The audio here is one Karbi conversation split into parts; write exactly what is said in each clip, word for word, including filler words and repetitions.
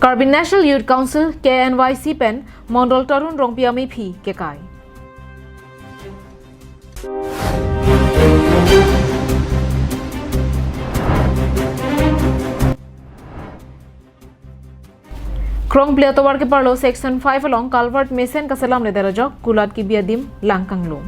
Karbi National Youth Council, K N Y C pen Mondol Tarun Rongpi amephi kekai. Krongpli atovar keparlo Section five along culvert mesen kaselamledet ajok kulat kibi adim lang kanglum.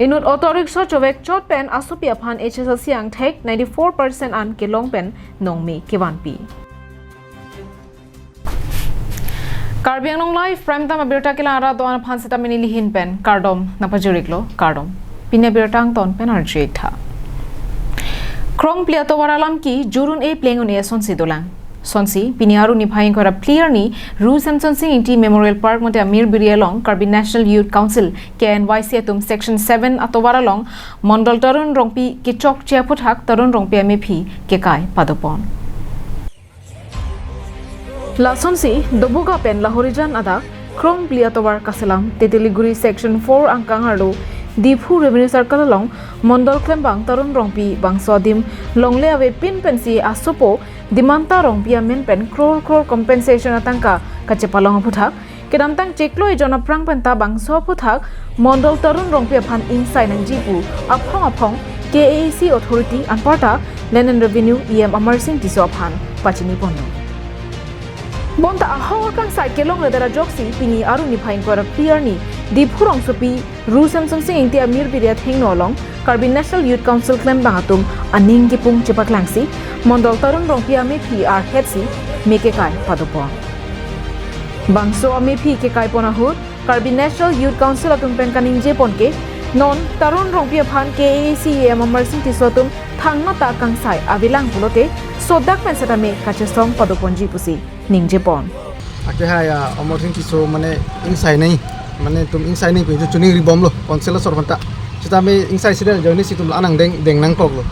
Inut auto rickshaw chovek chot pen asopi aphan H S L C angthek ninety-four percent an kelong pen nongme kevanpi. Karbi Anglong Live Prime Time abirta kelang arat do-an aphan seta pini nelihin pen kardom nangpajir-iklo, kardom. Pini abirta angton pen arju-ik tha. Krongpli atovar alam ke jur un-e pleng un-e asonsi dolang. Sonsi, pini Aru niphai ingkoi ra phli arni, Ru Semsonsing Ingti Memorial Park mate Amir Biri along Karbi National Youth Council, K N Y C atum Section seven atovar along Mondol Tarun Rongpi kechokche aphuthak Tarun Rongpi amephi kekai padopon. Lasonsi, Dobuga pen Lahorijan adak Krongpli atovar kaselam Tetiliguri Section four angkang arlo Diphu Revenue Circle along Mondol klembang Tarun Rongpi bangso adim longle avepin pensi asopo Dimanta Rongpi amen pen crore crore compensation atangka kachepalong aphuthak, kedamtang chiklo ejon aphrang penta bangso aphuthak Mondol Tarun Rongpi aphan ingsai nangji pu aphong aphong K A A C authority anparta Land and Revenue E M Amarsing Tisso aphan pachiniponlo. Bonta ahok akangsai kelongledet ajoksi pini Aru niphai ingkoi ra phli arni Diphu rongsopi Ru Semsonsing Ingti Amir Biri athengno along Karbi National Youth Council klembang atum aning kipung chepaklangsi Mondol Tarun Rongpi amephi arhetsi me kekai padopon. Bangso amephi kekaipon ahut Karbi National Youth Council atum pen kaningjepon ke non Tarun Rongpi aphan K A A C E M Amarsing Tisso atum thangnat ta kangsai avelang pulote sodak pen setame kachesong padoponji pusi ningjepon. Ake hai, ah, Amarsing Tisso mane ingsai nai, mane itum ingsai nai pu itum chuning ribomlo, council asor aphanta. Sitame ingsai sida join si itum la-an angdeng deng nangkoklo.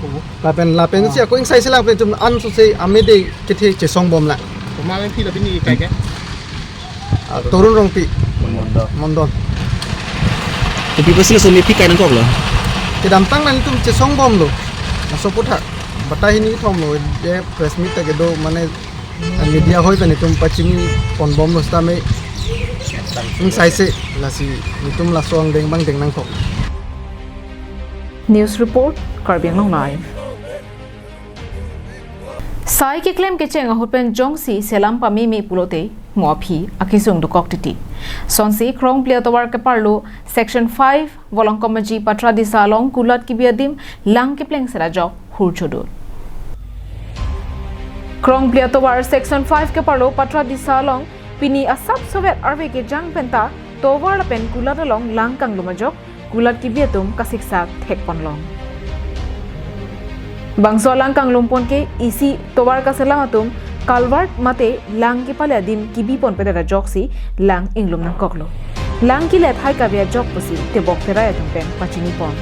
Lapen, lapen si ako ingsai selang pen itum an sose amede kethe chesongbomlang. Komat amephi la pini kekai ke? Ah, Tarun Rongpi. Mondol. Mondol. Kopi pusi laso amephi kekai nangkoklo? Kedamtang nang itum chesongbomlo. Laso aphuthak. Batai hini thomlo, je press meet ta kedo mane media hoi pen itum pachiniponbomlo sitame ingsaise lasi itum laso angdeng abang deng nangkok. News report, Karbi Anglong Live. Sai keklem kecheng ahut pen jongsi selam pameme pulote mo aphi akesung dokok titi. Sonsi Krongpli atovar keparlo Section five Volongkom Aji Patradisa along kulat kibi adim lang keplengset ajok hur chodun. Krongpli atovar Section five keparlo Patradisa along pini asap sovet arve kejang penta tovar lapen kulat along lang kanglum ajok kulat kibi atum kasiksak thekponlong. Bangso lang kanglumpon ke isi tovar kaselam atum culvert mate lang kepale adim kibiponpedet ajoksi lang inglum nangkoklo. Lang kelet hai kave ajok pusi tebok terai atum pen pachinipon.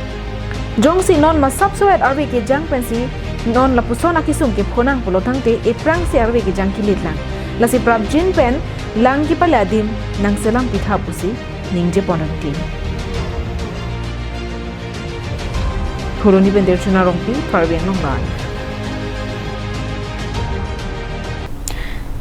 Jongsi non masap sovet arve kejang pensi non lapuson akesung kephonang pulo tangte ephrangsi arve kejang keletlang. Lasi prapjin pen lang kepale adim nangselam pitha pusi ningjepon rangtin. Phuloni pen Derchuna Rongpi, Karbi Anglong Live.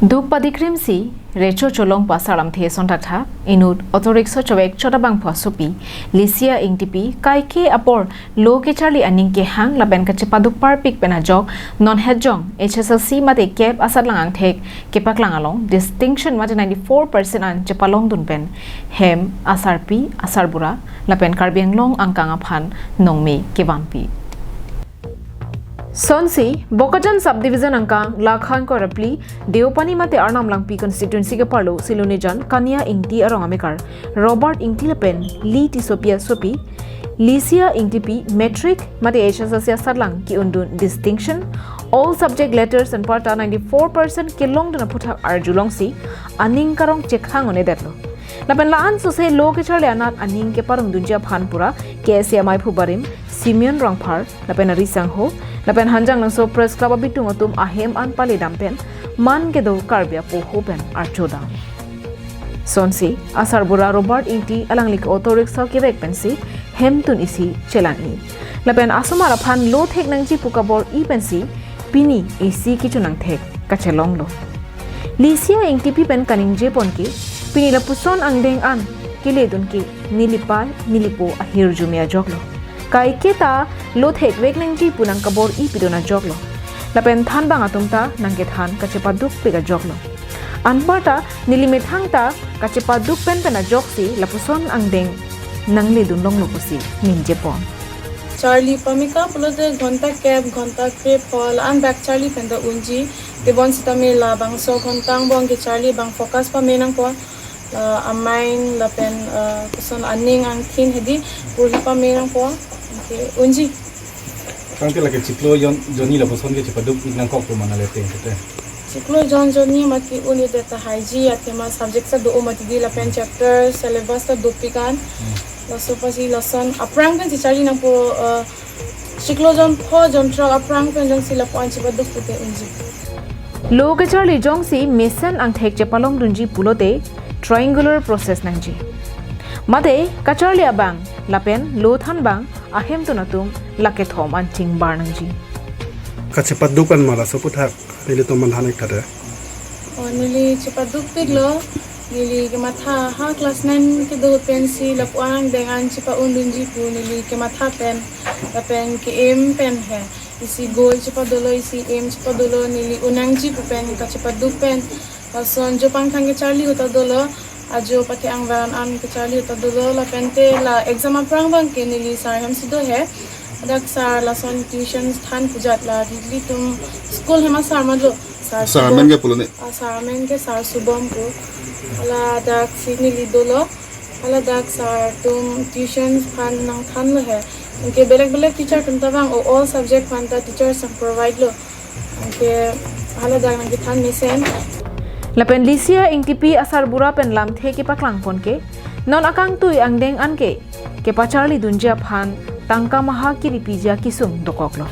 Duk padikrimsi recho cholong pasar lamthe sonthakthak inut auto rickshaw chovek chot abangphu asopi Lisia Ingtipi kaike apor lo kecharli aning kehang lapen kachepaduk parpik pen ajok non hetjong H S L C mate kep asatlang angthek kepaklang along distinction mate ninety-four percent an chepalongdun pen hem asarpi, asarbura lapen Karbi Anglong angkang aphan nongme kevanpi. Sonsi, Bokajan Subdivision angkang, Lakhan Korapli, Deopani mate Arnam Langpi constituency keparlo, Silonijan, Kania Ingti arong amekar, Robert Ingti lapen Li Tissopi asopi, Lisia Ingtipi, matric mate H S L C asatlang ke-undun distinction, all subject letters anparta ninety-four percent kelongdun aphuthak arjulongsi, aning karong chekhang onedetlo. Lapen la-an sose lo kecharli anat aning keparongdunji aphan pura K S A amaiphu barim Simeon Rongphar lapen ari sangho lapen Hanjanglangso Press Club abitung atum ahem an paledam pen man kedo Karbi apoho pen archodam. Lasonsi asarbura Robert Ingti alangli ke auto rickshaw kevek pensi hemtun isi chelang-i. Lapen asomar aphan lo thek nangji pu kabor-i pensi pini isi kechonang thek kachelonglo. Lisia Ingtipi pen kaningje pon ke, pini lapuson angdeng an keledun ke nelipei nelipo ahirjume ajoklo. Kaiketa lo thekvek nangji pu nangkabor-i pidun ajoklo. Lapen thanbang atum ta nangkethan kachepadukpik ajoklo. Anparta neli methang ta kachepaduk penpen ajoksi lapuson angdeng nangledun longlo pusi ningje pon. Charli pameka pulote ghonta kep, ghonta krep hol, an dak charli pen do unji. Tebon sitame labangso ghonta angbong ke charli abang focus pame nangpo. La amain lapen, eh, koson aning angthin hedi kurhi pame nangpo. Ke unji. Tangte lake chiklo jon jonni lapuson ke chepaduk-ik nangkok pu mana le teng kete. Chiklo jon jonni mati un-edet tahai ji athema subject ta do-o mati di lapen chapter syllabus ta dopik an. Hmm. Laso apotsi lason aphrang pensi charli nangpo, eh, chiklo jon pho jon throk aphrang pen jongsi lapu-an chepaduk pute unji. Lo kacharli jongsi mesen angthek chepalongdunji pulote triangular process nangji. Mate kacharli abang lapen lo thanbang ahemtun atum lake thom an chingbar nangji. Kachepaduk an ma laso aphuthak nelitum manthan-ik tha de. O, neli chepadukpiklo, neli kematha ha class nine kedo pensi lapu-an angdeng an chepa-undunji pu neli kematha pen, lapen ke-aim pen he. Isi goal chepadolo, isi aim chepadolo, neli un nangji pu pen kachepaduk pen. Lason jo pangthang kecharli ahut ta dolo, ajo pathe angvan an kecharli ahut ta dolo, lapente la exam aphrang abang ke neli sar hemsi do he. Dak sar lason tuition than pujat la nelitum school hem asar matlo. Sar Sar Subom. Amen ke pulo ne? Ah, sar amen ke Sar Subom pu. Hala daksi neli dolo. Hala dak sar atum tuition aphan nangthanlo he. Anke belek belek teacher atum ta vang, o all subject aphan ta teachers nang provide lo. Anke hala dak nangkethan mesen. Lapen Lisia Ingtipi asarbura pen lamthe kepaklang pon ke, non akangtui angdeng an ke kepacharlidunji aphan tangka maha keripiji akesung dokoklo.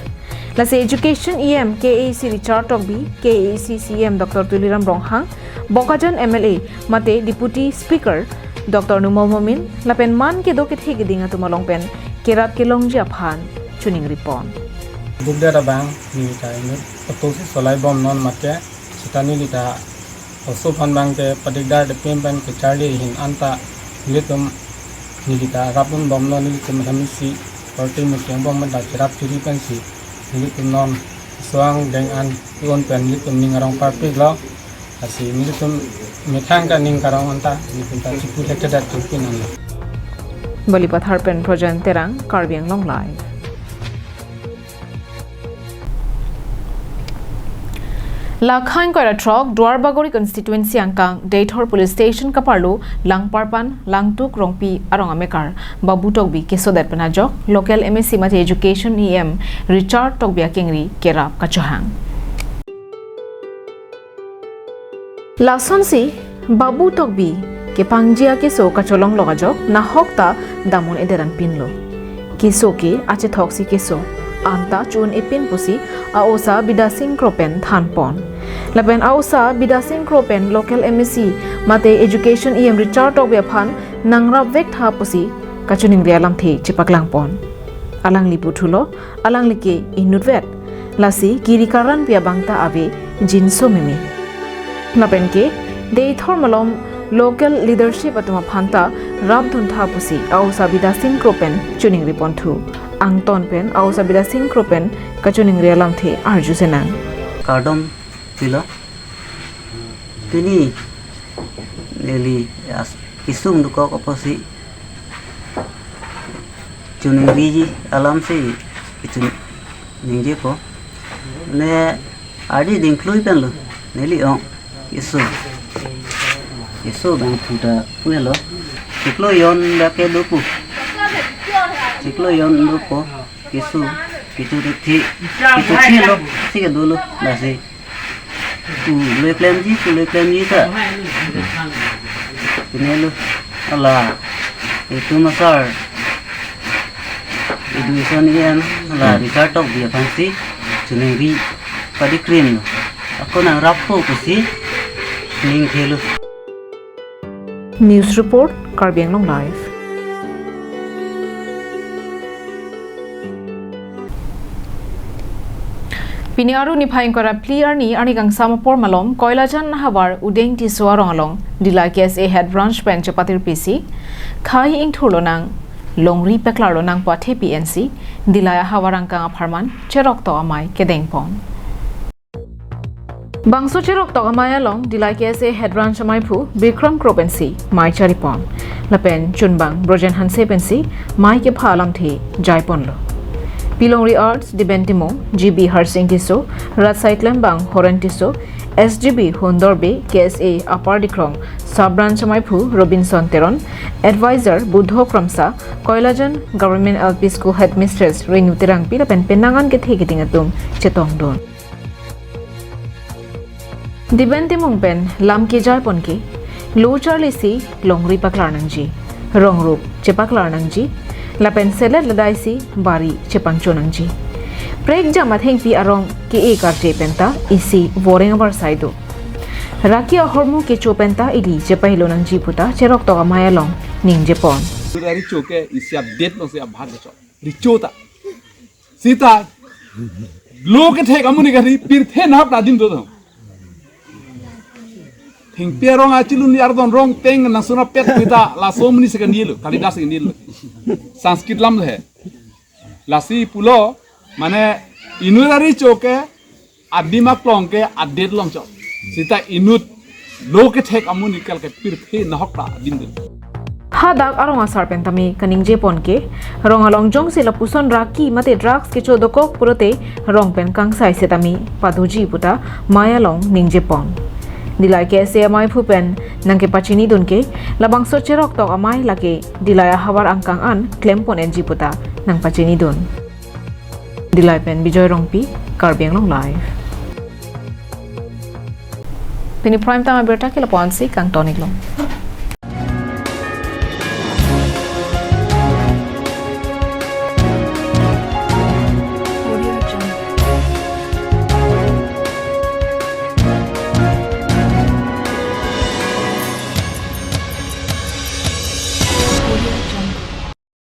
Lasi Education E M K A A C Richard Tokbi, K A A C C E M Doctor Tuliram Ronghang, Bokajan M L A mate Deputy Speaker Doctor Numal Momin lapen man kedo kethe keding atum along pen kerap kelongji aphan choningri pon. Bukdet abang neli ta inut auto si solai bomnon mate seta neli ta oso aphan abang ke padikdar depin pen kecharli ahin anta nelitum neli ta rap-un bomlo, nelitum hem isi party meeting bom manda cherap chiri pensi nelitum non suang deng an un pen nelitum ning arong parpiklo. Lasi nelitum methang ta ning karong anta nelitum ta chipu thekthedet chupin anlo. Balipathar pen Projan Terang, Karbi Anglong Live. Lakhain koira throk Duarbagori constituency angkang Deithor Police Station kaparlo Langparpan Langtuk Rongpi arong amekar Babu Tokbi kesodet pen ajok local M A C mate Education E M Richard Tokbi akengri kerap kachohang. Lasonsi Babu Tokbi kepangji akeso kacholonglok ajok nahok ta damun ederan pinlo. Keso ke achethok si keso, anta chun epin pusi a-osa Bidya Sing Kro pen thanpon. Lapen a-osa Bidya Sing Kro pen local M A C mate Education E M Richard Tokbi aphan nangrapvek tha pusi kachoningri alamthe chepaklang pon. Alangli puthulo, alangli ke inutvet. Lasi kiri karanpi abang ta ave jinso meme. Lapen ke Deithor malom local leadership atum aphan ta rapdun tha pusi a-osa Bidya Sing Kro pen choningri ponthu. Angton pen a-osa Bidya Sing Kro pen kachoningri alamthe arju senang. Kardom pilo. Pini neli as kesung dokok apotsi choningri alamsi kechun ningjepo. Ne adi dingklui penlo neli ong keso. Keso bang puta puelo. Chiklo jon dak ke dopo. Chiklo jon dopo. Keso. Keso te thi. Keso thilo. Si kedolo. Lasi. Pu le klemji, pu le klemji ta. Pinelo. Ala. Itum asar. Education E M. Ala. Richard Tokbi aphansi. Choningri. Padikrim. Ako nangrappo pusi. Ningthelo. News report, Karbi Anglong Live. Pini Aru niphai ingkoi ra phli arni, arni kangsam apor malom, Koilajan ahavar Udeng Tisso arong along Dillai K S A Head Branch pen chepatirpisi, khei ingthur lonang, longri paklar lonang pu athe P N C, Dillai ahavar angkang apharman cheroktok amei kedengpon. Bangso cheroktok amei along Dillai K S A Head Branch ameiphu Bikram Kro pensi mei charipon. Lapen chunbang Brojen Hanse pensi mei kepha alamthe jaiponlo. Pilongri Arts Diben Timung, G B Harsing Tisso, Ratsai Klembang Horen Tisso, S G B Hundor Bey, K S A Upper Dikrong Sub Branch ameiphu Robinson Teron, Advisor Budho Kramsa, Koilajan Government L P School Headmistress Renu Terangpi lapen penang an kethe keding atum chetongdun. Diben Timung pen lam kejaipon ke, lo charlisi longri paklar nangji, rong rup chepaklar nangji, lapen selet ledai si bari chepangcho nangji. Prekjam athengpi arong ke-e karje penta isi voreng avarsai do. Raki ahormu kecho penta ili chepahelo nangji puta cheroktok amei along ningjepon. Sudah richo ke isi update lo si abhag kecho. Richo ta. Sita. Lo kethek amonit kali pirthe nahok ta adim do. Thengpi arong achilun li ardon rong teng nang suna pet kita laso amonit si kenilo, Kalidas kenilo. Sanskrit lam he. Lasi pulo, mane inut aricho ke adim aklong ke adet longchok. Sita inut lo kethek amonit kali ke pirthe nahok ta adim do. Hadak arong asar pen tame kaningjepon ke, rong along jongsi lapuson raki mate drugs kecho dokok pulote rong pen kangsai setame padoji puta mei along ningjepon. Dillai K S A ameiphu pen nangkepachinidun ke, labangso cheroktok amei lake Dillai ahavar angkang an klempon enji puta nangpachinidun. Dillai pen Bijoy Rongpi, Karbi Anglong Live. Pini prime time abirta ke lapu-an si kangton-iklo.